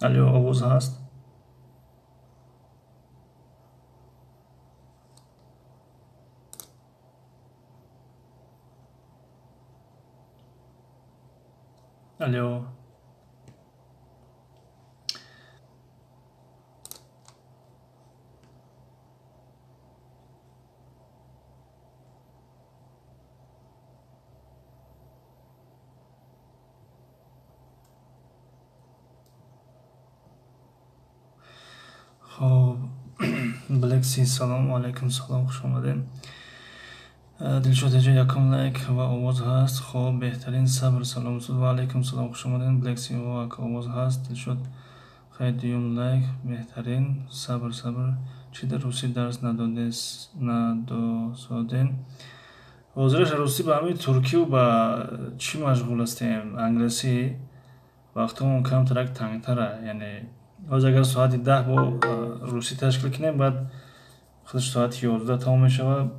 Алё, овоз ҳаст? Алё. Хоб, Блекси, салому алайкум, салом, хуш омадем. Дилшод ҳаҷа, якум лайк ва овоз ҳаст. Хоб, беҳтарин. Сабр, салом, ва алайкум салом, хуш омадем. Блекси, овоз ҳаст. Дилшод, хай, дуюм лайк, беҳтарин. Сабр, сабр, чӣ дар русӣ дарс надосодем? Ҳозираш русӣ ба ҳамин туркию ба чӣ машғул ҳастем, англисӣ. Вақтҳомон камтарак тангтара, яъне ҳозир агар соати 10 бо русӣ ташкил кунем, баъд худаш соати 11 тамом мешавад.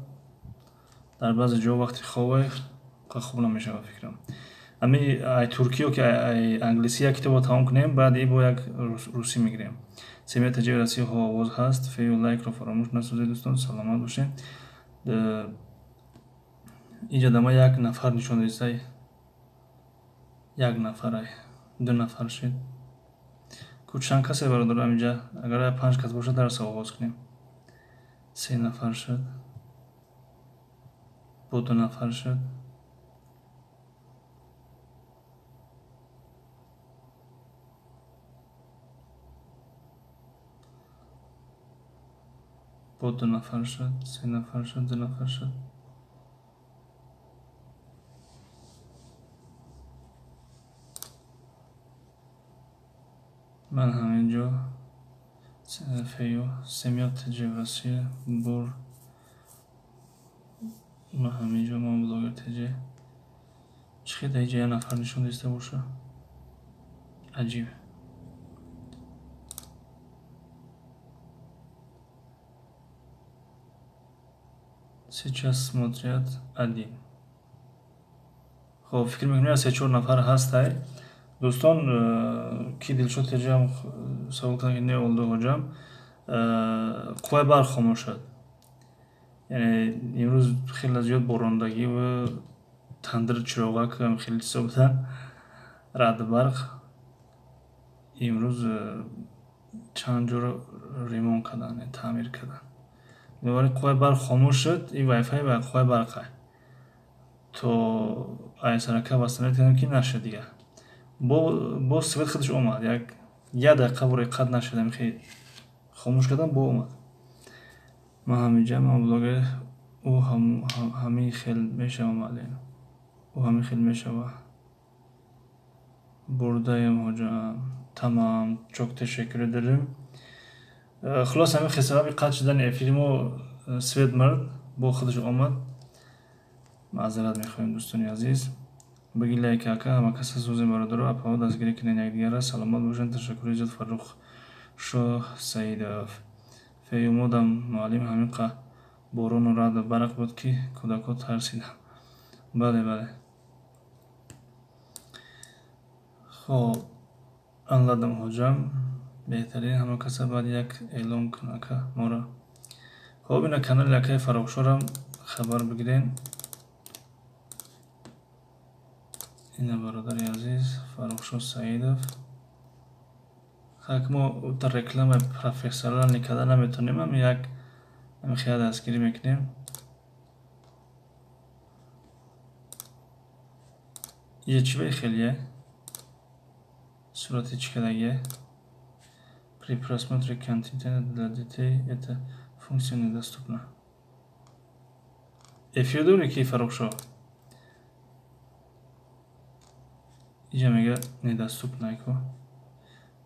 Дар баъзе ҷо вақти хобе хуб намешавад, фикрам. Ами ай туркиё ки ай англисӣ як китобро тамом кунем, баъд и бо як русӣ мегирем. Семья Таҷиби Россия, ҳо, овоз ҳаст. Фею лайкро фаромӯш насозед, дӯстон, саломат бошед. Инҷа дама як нафар нишон додистай, як нафарай, ду нафар шид. Ку чанд касе, бародарам, инҷа? Агар панҷ кас бошад, дарс оғоз кунем. Се нафар шуд, бо ду нафар шуд. Бо ду нафар шуд, се нафар шуд, ду нафар шуд. Ман ҳамин ҷо фею семья Тж Россия бур. Ман ҳамин ҷо, ман блогер Тж. Чӣ хел дар инҷа як нафар нишон диста боша? Аҷиб. Сейчас смотрят один. Хоб, фикр мекунем, се чор нафар ҳастай, дӯстон. Ки Дилшод Теҷам савол карданд, ки не олду ҳоҷам, қувваи барқ хомӯш шуд. Яъне имрӯз хеле зиёд борондагӣ ва тандир, чироғак, хеле чизо буданд, раъду барқ. Имрӯз чанд ҷоро ремонт карданд, таъмир карданд. Бинобар ин қувваи барқ хомӯш шуд. Ин вайфай ва қувваи барқа то айсарака вастанат кардем, ки нашуд дигар. Боз свет худаш омад, як дақиқа бори қатъ нашудам, хе хомӯш кардам, бо омад. Ман ҳаминҷа, ман блогер. Ӯ ҳамин хел мешава, муаллим, ӯ ҳамин хел мешава. Бурдаем, ҳоҷам. Тамам, çok teşekkür ederim. Хулос, ҳамин хел сабаби қатъ шудани эфири мо свет мурд, бо худаш омад. Маъзарат мехоҳем, дӯстони азиз. Баги лайк, ака, ҳама каса сӯзем, бародаро, апаҳо, дастгирӣ кунед якдигарра, саломат бошанд. Ташаккури зиёд, Фаррух Шоҳ Саидов. Феюмодам, муаллим, ҳамин қа борону раъду барқ буд, ки кӯдакҳо тарсиданд. Бале, бале. Хоб, анладам, ҳоҷам, беҳтарин. Ҳама каса баъд як эълон кун, ака, моро. Хоб, ина канали акаи Фаррухшорам хабар бигирен. Ина, бародари азиз, Фаррухшо Саидов. Хак, мо реклама профессионалӣ карда наметонем, ам як ами хела дастгирӣ мекунем. Ия чӣ баи хелие сурати чӣ кардагие? При просмотре контента для детей эта функция недоступна. Эфир дорӣ ки, Фаррухшо? Иҷа мега недоступна ко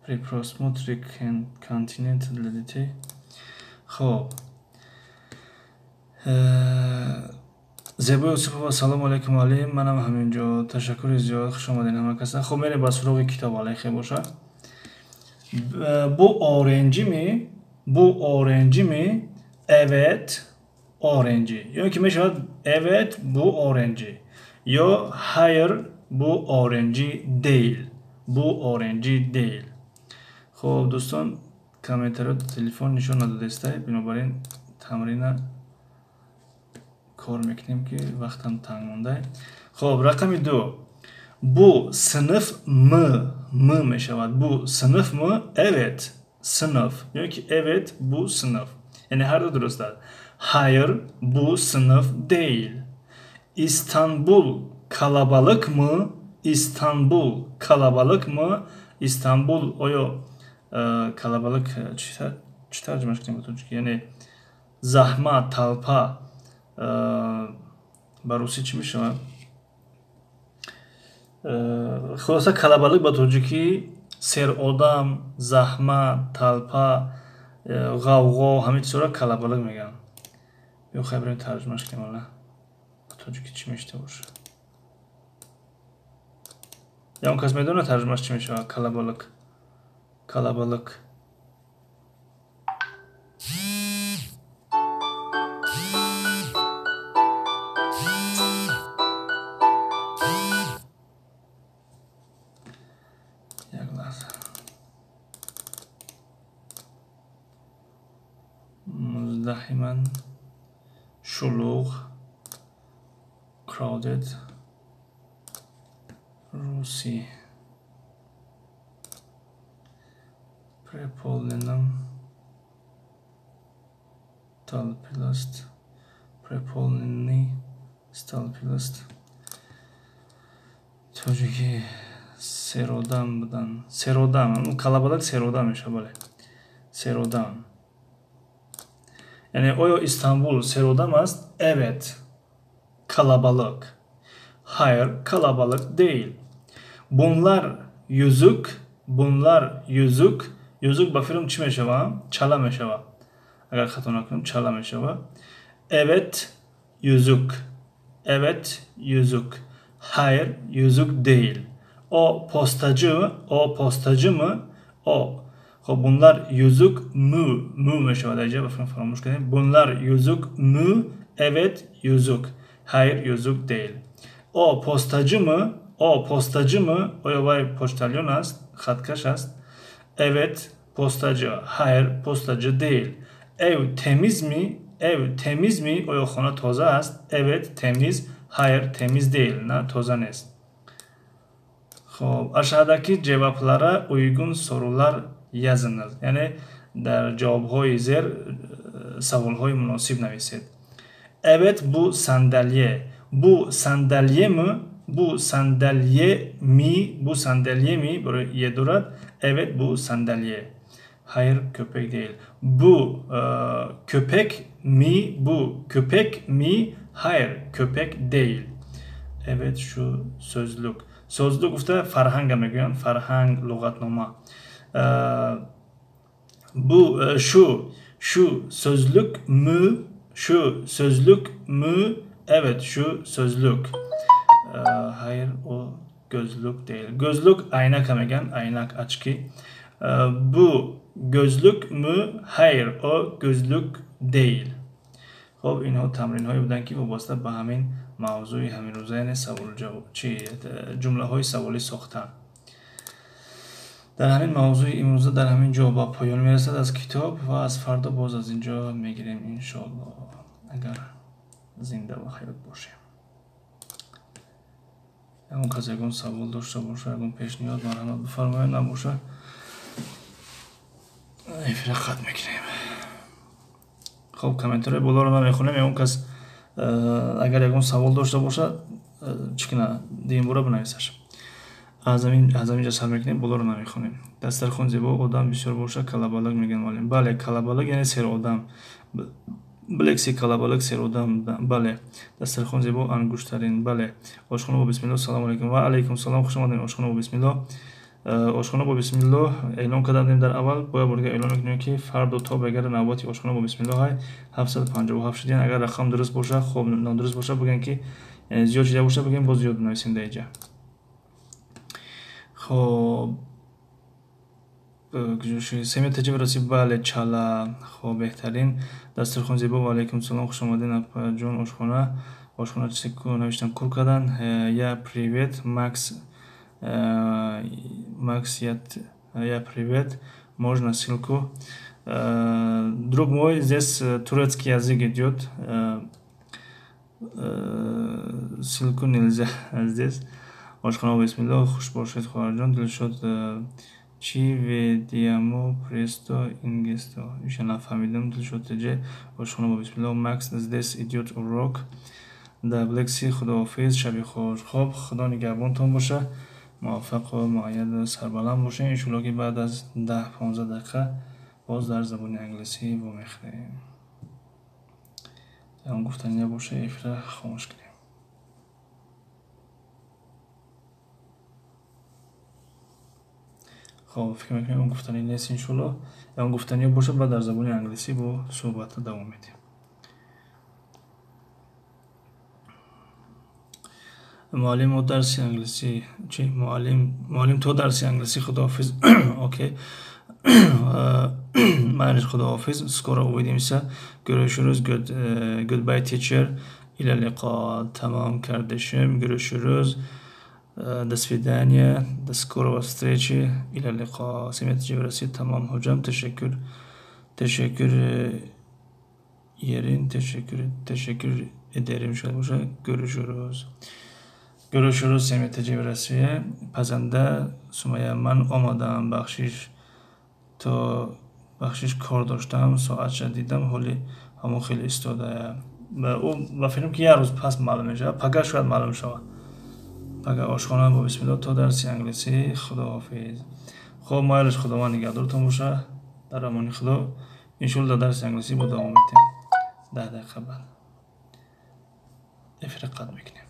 при просмотре контента для детей. Хоб, Зебои Юсупова, салому алайкум, муаллим, манам ҳамин ҷо. Ташаккури зиёд, хуш омадед ҳама каса. Хоб, мерем ба суроғи китоб. Алайхе боша. Bu öğrenci mi? Bu öğrenci mi? Evet, öğrenci. Ё ки мешавад evet, bu öğrenci. Ё hayır, bu öğrenci değil. Bu öğrenci değil. Хоб, дӯстон, комментариё телефон нишон надодестай, бинобар ин тамрина кор мекунем, ки вақтам танг мондай. Хоб, рақами 2. Bu sınıf mı? Mı мешавад. Bu sınıf mı? Evet, sınıf. Ё ки evet, bu sınıf. Яъне ҳар ду дуруст аст. Hayır, bu sınıf değil. İstanbul kalabalık mı? İstanbul kalabalık mı? Истанбул оё kalabalık чӣ тарҷумаш кунем ба тоҷикӣ? Яъне заҳмат, толпа ба русӣ чӣ мешавад? Хулоса, kalabalık ба тоҷикӣ серодам, заҳмат, толпа, ғавғо, ҳамин чизҳоро kalabalık мегӯянд. Биё, хай, бирем тарҷумаш кунем, ала ба тоҷикӣ чӣ мешта бошад? Ягон кас медонад, тарҷумаш чӣ мешавад? Kalabalık, kalabalık. Як лаҳза. Муздаҳиман, шулуғ, crowded, русӣ, переполненным, столпилость, переполненный, столпилость. Тоҷикӣ серодам будан, серодам, kalabalık серодам мешавад, бале, серодам. Яъне оё Истанбул серодам аст? Evet, kalabalık. Hayır, kalabalık değil. Bunlar yüzük, bunlar yüzük. Yüzük ба филм чӣ мешавад? Чала мешавад. Агар хато накунам, чала мешавад. Evet, yüzük. Evet, yüzük. Hayır, yüzük değil. O postacı, o postacı mı? O. Хоб, bunlar yüzük mü? Mü мешавад, аҷа ба филм фаромӯш кардем. Bunlar yüzük mü? Evet, yüzük. Hayır, yüzük değil. O postacı mı? O postacı mı? Оё вай почтальон аст, хаткаш аст? Evet, postacı. Hayır, postacı değil. Ev temiz mi? Ev temiz mi? Оё хона тоза аст? Evet, temiz. Hayır, temiz değil. На, тоза нест. Хоб, aşağıdaki cevaplara uygun sorular yazınız. Яъне дар ҷавобҳои зер саволҳои муносиб нависед. Evet, bu sandalye. Bu sandalye mı? Bu sandalye mi? Bu sandalye mi? Барои е дорад. Evet, bu sandalye. Hayır, köpek değil. Bu köpek mi? Bu köpek mi? Hayır, köpek değil. Evet, şu sözlük. Sözlük гуфта фарҳанга мегӯянд, фарҳанг, луғатнома. Bu şu sözlük mü? Şu sözlük mü? Evet, şu sözlük. Hayır, o gözlük değil. Gözlük айнака мегӯянд, айнак, очки. Bu gözlük mü? Hayır, o gözlük değil. Хоб, инҳо тамринҳое буданд, ки вобаста ба ҳамин мавзӯи ҳаминрӯза, яъне саволу ҷавоб, чи ҷумлаҳои саволӣ сохтан. Дар ҳамин мавзӯи имрӯза дар ҳамин ҷо ба поён мерасад аз китоб ва аз фардо боз аз ин ҷо мегирем, иншоалло, агар зинда ва ҳаёт бошем. Ягон кас ягон савол дошта боша, ягон пешниҳод, марҳамат, бифармоед, набоша, эфира қатъ мекунем. Хоб, комментариҳои болоро намехонем. Ягон кас агар ягон савол дошта бошад, чӣ кина, дуюмбора бинависаш. Аз ҳамин ҷо сар мекунем, болоро намехонем. Дастархон зебо, одам бисёр боша, kalabalık мегӯянд, муаллим. Бале, kalabalık яъне серодам. Блекси kalabalık серодам, бале. Дастархон зебо, ангуштарин, бале. Ошхона бо бисмилло, салому алайкум. Ва алайкум салом, хуш омадем ошхона бо бисмилло. Ошхона бо бисмилло эълон кардем дар аввал, бо як бор дига эълон мекунем, ки фардо то бегара навбати ошхона бо бисмилло ҳай 757 шудиян. Агар рақам дуруст боша, хоб, нодуруст боша, бигӯем, ки зиёд шуда боша, бигӯем, боз зиёд бинависем дар инҷа. Хоб, семия таҷиб расид, бале, чала. Хоб, беҳтарин. Дастархон зебо, ва алайкум салом, хуш омадед, апаҷон. Ошхона чизе навиштам, кур кардан. Я привет, Макс, Макс, я привет. Можно ссылку? Друг мой, здесь турецкий язык идет. Ссылку нельзя здесь. Ошхона бисмилло, хуш бошед, хоҳарҷон. Дилшод, ci vediamo presto in gesto. Иша нафаҳмидам. Дилшод теже, ошхона бо бисмилло. Макс, здесь идет урок. Да, Блекси, худоҳофиз, шаби хуш. Хоб, худо нигаҳбонтон боша. Муваффақу муайяду сарбаланд бошед. Иншоалло, ки баъд аз 10-15 дақиқа боз дар забони англисӣ вомехӯрем. Ягон гуфтанӣ набоша, эфира хомӯш кунем. Хоб, фикр мекунем, ягон гуфтанӣ нест, иншоалло. Ягон гуфтаниё бошад, баъд дар забони англисӣ бо суҳбатро давом медиҳем. Муаллим, мо дарси англисӣ чи? Муаллим, муаллим, то дарси англисӣ, худоҳофиз. Окей, майли, худоҳофиз, скоро увидимся. Görüşürüz. Goodbye, teacher. إلى اللقاء. Tamam, kardeşim, görüşürüz. До свидания, до скорого встречи. إلى اللقاء. Семет Cevres'i, tamam hocam, teşekkür. Teşekkür yerin, teşekkür, teşekkür ederim. Şöyle boşa görüşürüz. Görüşürüz, Семете Cevres'i. Пазанда Сумая, ман омадам, бахшиш, то бахшиш, кор доштам, соатша дидам, ҳоли ҳамон хеле истода. Ӯ ба фикрам, ки як рӯз пас маълум мешавад, пага шояд маълум шавад. Пага. Ошхона бо бисмилло, то дарси англисӣ, худоҳофиз. Хоб, майлаш, худованд нигаҳдортон боша, дар амони худо. Иншоалло, дар дарси англисӣ бо давом медиҳем. 10 дақиқа баъд эфира қатъ мекунем.